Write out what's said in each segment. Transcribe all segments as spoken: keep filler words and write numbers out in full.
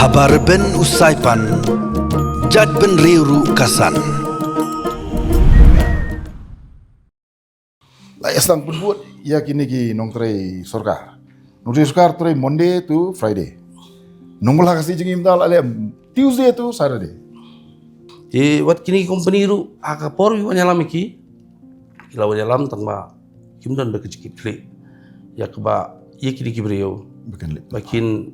Haba rben u saipan, jait bynriew ruh ka san. La ïa sdang pynbud ïa kine ki nongtrei sorkar. Nongtrei sorkar trei Monday to Friday. Nongbylla ka sngi jingim da la leh Tuesday to Saturday. Te wat kine ki company ruh ha ka por wi wan ïalam ïa ki, ki la wan ïalam tang ba kim don ba ka jingkitkhlieh ïa kaba ïa kine ki briew ba kin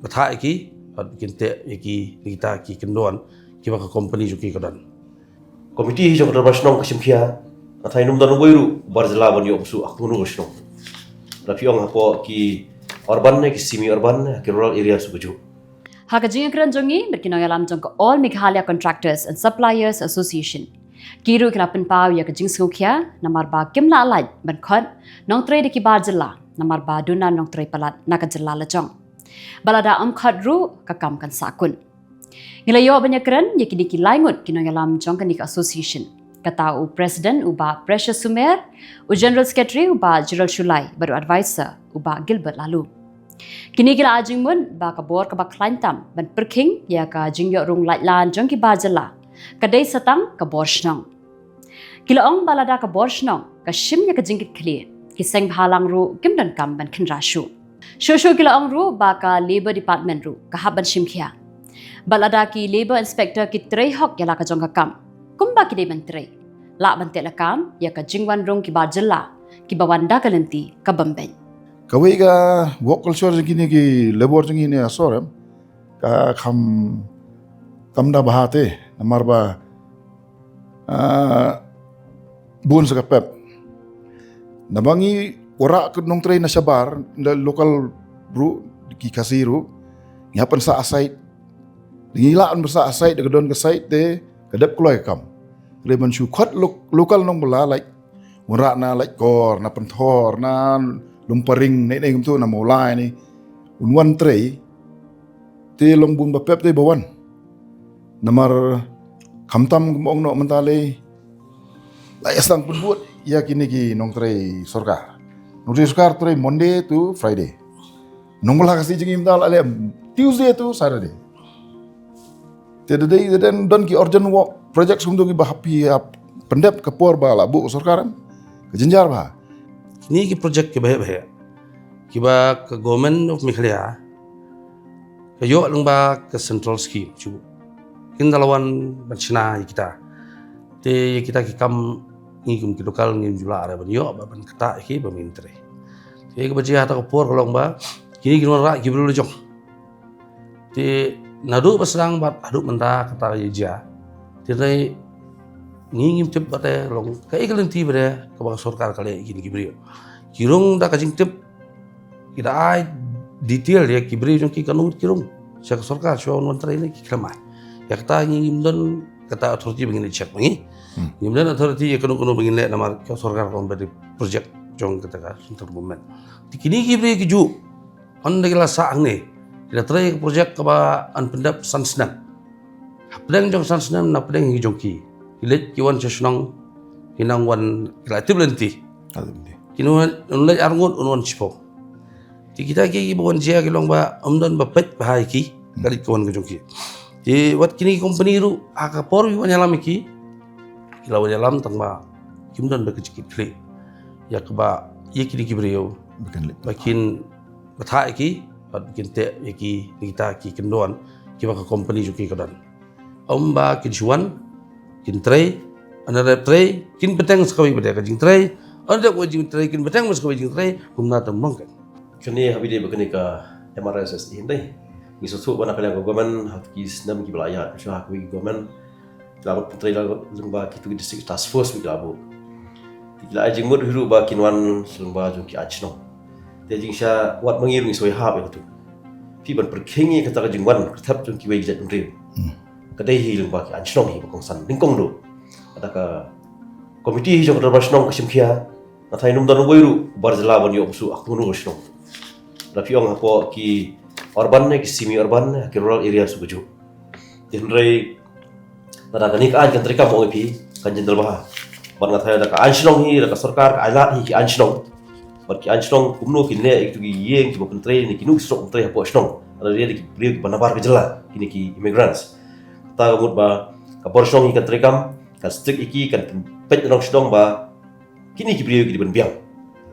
bthah ïa ki bad ba kin teh ïa ki na kita ki kyndon kiba ka company jong ki ka don. Committee hi jong ka Dorbar Shnong ka shim khia, nga tharai ym don uwei ruh u bar jylla ban ïoh bsu ha kano kano ka shnong. La phi ong hapoh ki urban ne ki semi urban ne ki rural areas ruh kajuh. Ha ka jingïakren jong ngi bad ki nongïalam jong ka All Meghalaya Contractors and Suppliers Association, ki ruh ki la pynpaw ïa ka jingsngewkhia namar ba kim lah lait ban khot nongtrei da ki bar jylla namar ba duna nongtrei palat na ka jylla la jong. Ba lada ym khot ruh ka kam kan sahkut. Ngi la ïoh ban ïakren ïa kine ki lai ngut ki nongïalam jong kane ka association. Kata u president u Bah Precious Sumer, u general secretary u Bah Gerald Shullai bad u advisor u Bah Gilbert Laloo. Kine ki la ai jingmut ba ka bor kaba khlaiñ tam ban pyrkhing ïa ka jingïoh rung laitlan jong ki bar jylla ka dei sa tang ka bor shnong. Ki la ong ba lada ka bor shnong ka shim ïa ka jingkitkhlieh, ki seng bhalang ruh kim donkam ban khynra shuh. Shuh shuh ki la ong ruh ba ka Labour Department ruh ka hap ban shim khia. Bad lada ki Labour Inspector ki trei hok ïa la ka jong ka kam, kumba ki dei ban trei, lah ban teh lakam ïa ka jingwan rung ki bar jylla kiba wan da ka lynti ka bym beit. Kawei ka work culture jong kine ki labour jong kine ha sor em ka kham tam da bha te namar ba ah, bun sa ka pep. Naba ngi wanrah ka nongtrei na shabar, na local ruh, ki Khasi ruh, ngi hap ban sah site. Ngi lah ban sah site, da ka don ka site te ka dep kloi ka kam. Hynrei ban shu khot lo-, local nongbylla, like, wanrah na Laitkor, na Pynthor, na Lumparing, ne ne kumtu, na Mawlai ne. Un wan trei, te long bun ba pep te ba wan. Namar khamtam kum ong noh mynta lei. La ïa sdang pynbud ïa kine ki nongtrei sorkar. Nongtrei sorkar trei Monday to Friday. Nongbylla ka sngi jingim da la leh Tuesday to Saturday. Te da dei da don ki urgent work projects kumtu kiba hap ïa pyndep ka por ba la buh sorkar em. Ka jynjar bha. Kine ki project kiba heh ba heh kiba ka Government of Meghalaya ka ïoh lyngba ka central scheme shuh. Kin da la wan ban shna ïa kita. Te ïa kita ki kam ngi kum ki local ngim ju lah re ban ïoh ba ban ktah ïa ki ba ngin trei. Te kaba jia ha ta ka por ka long ba kine ki nongrah ki briew la jong. Te naduh ba sdang bad haduh mynta kata ka ïa jia. Te nai ngi ngim tip ba te long kaei ka lynti ba te kaba ka sorkar ka leh ïa kine ki briew. Ki rung da ka jingtip ki da ai detail ïa ki briew jong ki kano ki rung. Sha ka sorkar shuwa wan trei ne ki khlem ai. Ïa kata ngi ngim don kata authority ba ngin check ma ngi. Hmm. Ngim don authority ïa kano kano ba ngin leh namar ka sorkar ka wan ba dei project jong kata ka central government. Te kine ki briew ki ju ynda ki la sah hangne ki la trei ka project kaba yn pyndep san snem. Hapdeng jong san snem na pdeng hi jong ki ki leit ki wan sha shnong ki nang wan ki la tip lynti. Ka lynti. Ki nang wan leit arngut un wan shiphew. Te kita ki kiba wan jia ki long ba ym don ba peit bha ïa ki ka leit ka wan ka jong ki. Te wat kine ki company ruh ha ka por wi wan ïalam ïa ki ki la wan ïalam tang ba kim don ba ka jingkitkhlieh ïa kaba ïa kine ki briew ba kin leit ba kin bthah ïa ki bad ba kin teh ïa ki na kita ki kyndon kiba ka company jong ki ka don. Ym ba kin shu wan kin trei, ynda dep trei kin bteng sa kawei ba dei ka jingtrei, ynda dep kawei jingtrei kin bteng sa kawei jingtrei, kumta tam long kan. Kane ha ba dei ba kane ka M R S S E hynrei ngi sngewthuh ba na ka liang ka government ha ki snem kiba la ïaid sha ha kawei ka government ki la buh pyntrei la lyngba kitu ki district task force ba ki la buh. Ki la ai jingmut hi ruh ba kin wan lyngba jong ki aiñ shnong. Te jingshisha wat ma ngi ruh ngi sngewhap ïa katu. Phi ban pyrkhing ïa kata ka jingwan kyrthep jong kiwei ki jaitbynriew. Hmm. Ka dei hi lyngba ki aiñ shnong hi ba kongsan nyngkong duh. Kata ka komiti hi jong ka dorbar shnong ka shim khia. Nga tharai ym don uwei ruh u bar jylla ban ïoh bsu ha kano kano ka shnong. La phi ong hapoh ki urban ne ki semi urban ne ki rural areas ruh kajuh. Te hynrei lada kane ka aiñ kan treikam, ong ïa phi, kan jyndal bha. Bad nga tharai lada ka aiñ shnong hi, lada ka sorkar ka ailad hi ki aiñ shnong, Bad ki aiñ shnong kumno kin leh ïa kito ki ïing kiba pyntrei ne kino ki surok pyntrei hapoh shnong. Lada dei ki briew kiba nabar ka jylla, kine ki immigrants. Kata ka mut ba ka bor shnong hi kan treikam, kan strict ïa ki, kan peit na nong shnong ba kine ki briew ki dei ban biang.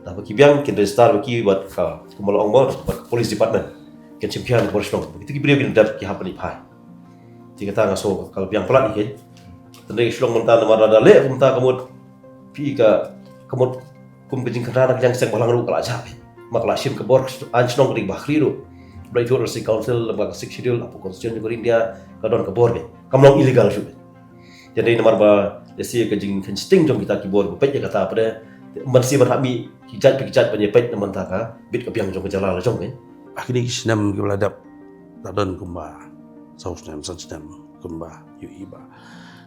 Lada ba ki biang kin register bad ki bad ka, kumba la ong mo, bad ka police department. Kin shim khia na ka bor shnong. Kito ki briew kin dep ki hap ban ïa phai. Te kata nga sngew ka la biang palat ïa ki. Tang dei ka shnong mynta namar lada leh kumta ka mut phi ka, ka mut kum ka jingkynra na ka jingseng balang ruh ka la jia. Ma ka la shim ka bor aiñ shnong ka dei ba khri ruh. Ba ïathuh District Council ba ka Sixth Schedule hapoh Constitution jong ka India ka don ka bor be. Kam long illegal shuh. Te dei namar ba lehse ka jingkheiñ sting jong kita ki bor ba peit ïa kata pat de. Ban shu ban hap mih ki jait pa ki jait ban ïa peit na mynta ka bit ka biang jong ka jylla la jong eh. Ha kine ki snem kiba la dep la don kumba saw snem san snem kumba ïohi ba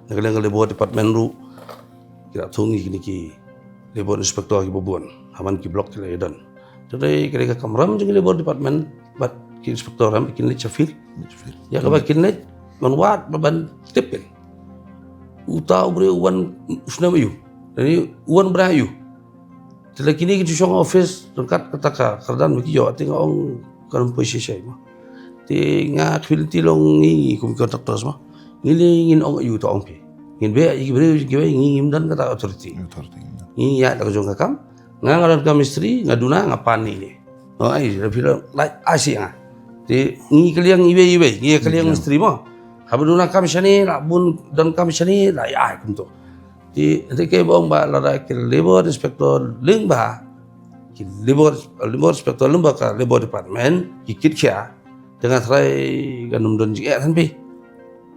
na ka liang ka Labour Department ruh ki la thung ïa kine ki Labour Inspector kiba bun ha man ki block ki la ïa don. Te dei ka dei ka kamram jong ki Labour Department bad ki inspector ram kin leit sha field. Ïa kaba kin leit ban wad bad ban tip kin uta u briew u wan u snem aïu, lane u wan bnai aïu. Te lada kine ki shu shong office ryngkat kata ka kyrdan ba ki ïoh, te nga ong kan ym poi shisha mo. Te nga kyrpad lynti long ngi kum ki contractors mo. Ngi lei ngin ong aïu to ong phi. Ngin beh ïa ki briew kiwei, ngi ngim don kata authority. Authority. Ngi ïaid da ka jong ka kam. Nga nga donkam mistri, nga duna, nga pan ïa ine. Ong ai, da phi la lait ai sha nga. Te ngi kylliang iwei iwei, ngi kylliang mistri mo. Haba duna kam shane, la bun donkam shane, la ïa ai kumto. Te hynrei kaei ba ong ba lada ki Labour Inspector lyngba ki Labour, Labour Inspector lyngba ka Labour Department ki kit khia, te nga tharai kan ym don jingeh than phi.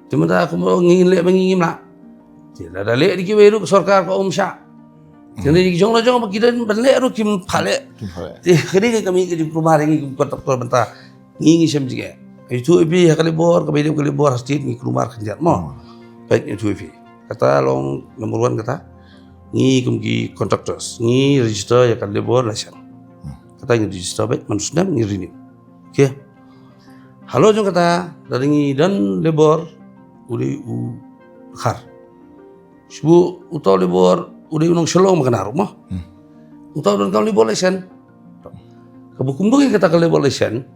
Te mynta kumba ong ngin leh ba ngi ngim lah. Te lada leh da kiwei ruh ka sorkar ka ym shah. Te hynrei ki jong la jong ba ki don ban leh ruh kim pat leh. Kim pat leh. Te ka dei ka kmie ka jingkulmar ïa ngi kum contractor mynta. Ngi ngi shem jingeh. Ïathuh ïa phi ha ka Labour, kaba ïadei ka Labour ha state ngi kulmar khyndiat mo. Peit ïathuh ïa phi. Kata long number one kata. Ngi kum ki contractors ngi register ïa ka Labour license. Kata ngi register beit man u snem ngi renew. Okay. Halor jong kata lada ngi don Labour u dei u dkhar. Shu uta u Labour u dei u nong Shillong ma kane ruh mo. Uta u donkam Labour license. Kaba kumba ngi kata ka Labour license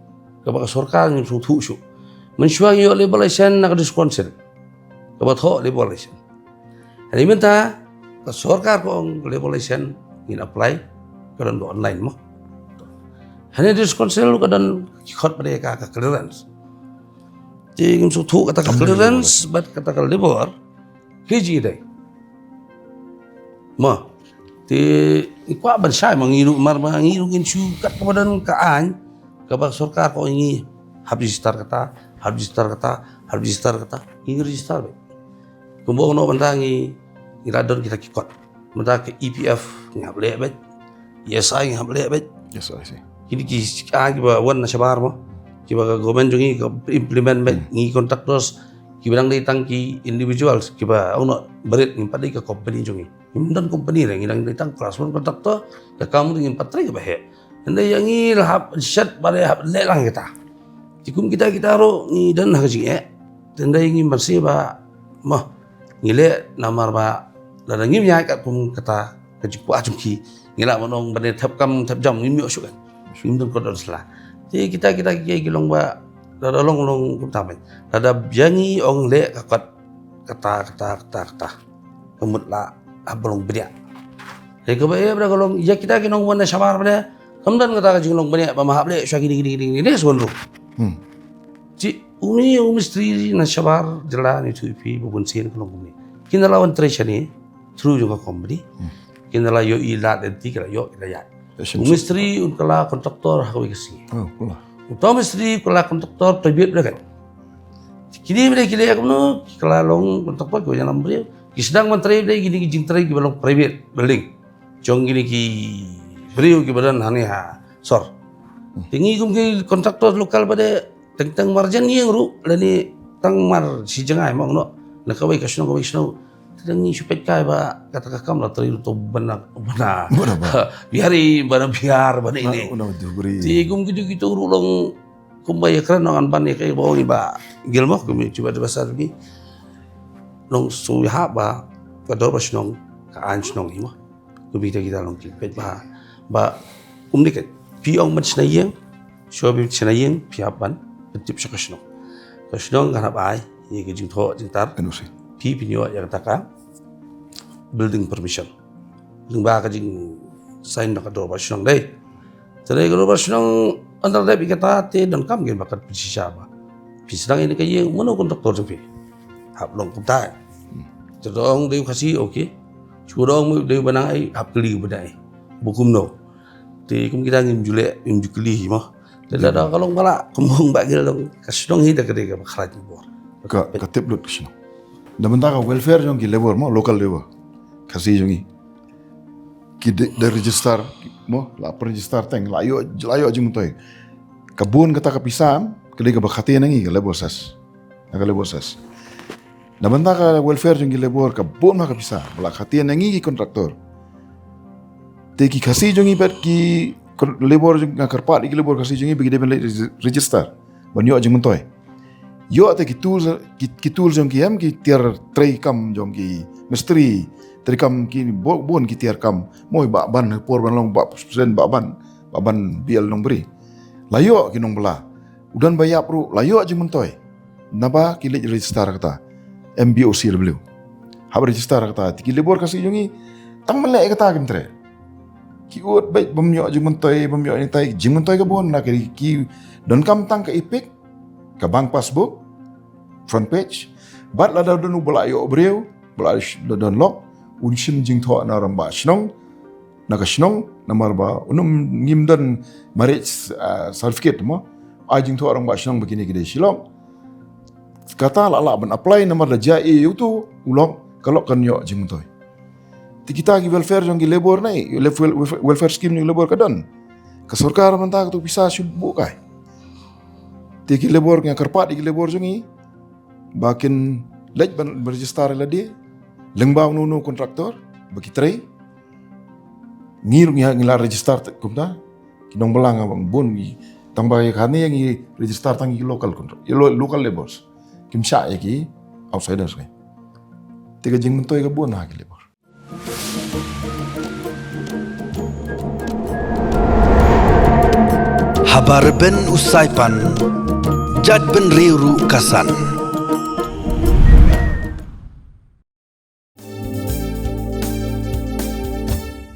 kaba ka sorkar ngim sngewthuh shuh. Mynshuwa ngi ïoh Labour license na ka District Council kaba thoh Labour license. Hynrei mynta ka sorkar ka ong ka Labour license ngin apply ka don ba online mo. Hynrei District Council ka don ki khot ba dei ka, ka clearance. Te ngim sngewthuh kata ka clearance bad kata ka Labour ki jingdei. Mo. Te ngi kwah ban shai ma ngi ruh mar ma ngi ruh ngin shu kat kaba don ka aiñ kaba sorkar ka ong ngi hap register kata, hap register kata, hap register kata. Ngi register beit. Kumba ong noh mynta ngi, ngi la don kita ki kot. Mynta ka E P F ngi hap leh beit. E S I ngi hap leh beit. Yes, I see. Kine ki aiñ kiba wan na shabar mo. Kiba ka government jong ngi ka implement beit ngi contractors kiba dang dei tang ki individuals kiba ong noh barit ngim pat dei ka company jong ngi. Ngim don company re, ngi dang dei tang class one contractor, ka kam ruh ngim pat trei kaba heh. Hynrei ïa ngi la hap shet ba dei hap leh lang kita. Te kum kita kita ruh ngi don ha ka jingeh. Te hynrei ngi ban sngewbha mo ngi leh namar ba lada ngim ïaid katkum kata ka jingkwah jong ki ngi lah ban ong ban dei thep kam thep jam ngim ïoh shuh kan. Ngim don kordor sla. Te kita kita ki ki long ba lada long long kumta ban lada ïa ngi ong leh ka kot kata kata kata kata. Ka mut la ha ba long bniah. Te kaba eh ba da ka long ïa kita ki nongwan na shabar ba da kam don kata ka jinglong bniah ba ma hap leh sha kine kine kine kine shuwa ruh. Hmm. Te une u mistri na shabar jylla ne thuh ïa phi ba bun sien ka long kumne. Kin da la wan trei shane through jong ka company. Hmm. Kin da la ïoh i lad lynti ki la ïoh ki la ïaid. U mistri un kylla contractor ha kawei ka sngi. Oh, kylla. Uta u mistri kylla contractor private ba da kan. Kine ba da ki leh kumno ki kylla long contractor kiba ïalam briew. Ki sdang ban trei ba da kine ki jingtrei kiba long private building. Jong kine ki briew kiba don hangne ha sor. Te ngi kum ki contractor local ba da teng teng marjan ïing ruh lane tang mar shi jngai ma ong noh na kawei ka shnong kawei ka shnong. Te dang ngi shu peit kai ba kata ka kam la trei ruh to bana bana biari bana biar bana ine. Te kum kitu kitu ruh long kumba ïa kren nong an ban ïa kai ba ong ba gil mo kum ïa chuba de basar bi. Nong shu ïa hap ba ka dor ba shnong ka aiñ shnong hi mo. Kum kita kita long ki peit ba ba Ym dei ka, phi ong ban shna ïing, shuwa phi shna ïing phi hap ban pyntip sha ka shnong. Ka shnong kan hap ai ïa ka jingthoh jingtar. Phi pynïoh ïa kata ka building permission lyngba ka jingsign na ka dorbar shnong, dei. Te dei ka dorbar shnong ynda la dep ïa kata te donkam kin ba kat pynshisha ba phi sdang ïa ka ïing, mano kontraktor jong phi? Hap long kumta. Te dong dei u Khasi, okay. Shu dong dei ba nang ai, hap kylli ba dei ba kumno. Te kum kita ngim ju leh, ngim ju kylli hi mo. Te da ka long ba lah, kum ong ba ki long, ka shnong hi da ka dei kaba khlaiñ bor. Ka, ka tip lut ka shnong. Da mynta ka welfare jong ki labour mo, local labour, Khasi jong ngi, ki da register mo, la register teng, la ïoh, la ïoh jingmyntoi. Ka bun kata ka pisa ka dei kaba khati na ngi ka labour cess. Na ka labour cess. Da mynta ka welfare jong ki labour ka bun ma ka pisa ba la khati na ngi ki kontraktor. Te ki Khasi jong ngi pat, ki labour jong, nga kyrpad ïa ki labour Khasi jong ngi ba ki dei ban leit register ban ïoh jingmyntoi. Ïoh te ki tools, ki, ki tools jong ki, em, ki tiar trei kam jong ki mistri, trei kam ki bun, bun ki tiar kam. Moi ba ban por ban long ba presiden ba ban, ba ban bial nongbri. La ïoh ki nongbylla. U don ba ïap ruh la ïoh jingmyntoi. Naba ki leit register kata M B O C W. Hap register kata, te ki labour Khasi jong ngi tang ban leh kata kim treh. Ki ud beit bym ïoh jingmyntoi, bym ïoh ni tai, jingmyntoi ka bun na ki, ki donkam tang ka EPIC, ka bank passbook, front page. Bad lada don u ba la ïoh briew, ba la sh-, don lok, un shim jingthoh na rangbah shnong, na ka shnong, namar ba un ym, ngim don marriage, ah, certificate mo. Ai jingthoh rangbah shnong ba kine ki dei Shillong. Kata la lah ban apply namar da jia ïa uto u lok, ka lok kan ïoh jingmyntoi. Te kita ki welfare jong ki labour ne, welfare, welfare, welfare scheme jong ki labour ka don. Ka sorkar mynta katu pisa shu buh kai. Te ki labour, nga kyrpad ïa ki labour jong ngi ba kin leit ban register ïa lade lyngba uno uno kontraktor ba ki trei. Ngi ruh ngi, ngi la register te kumta. Ki nongbylla nga bang bun ngi, tang ba ïa kane ngi register tang ïa ki local contract, ïa lo-, local labours. Kim shah ïa ki outsiders ngi. Te ka jingmyntoi ka bun ha ki labour. Haba rben u Saipan, jait bynriew ruh ka san.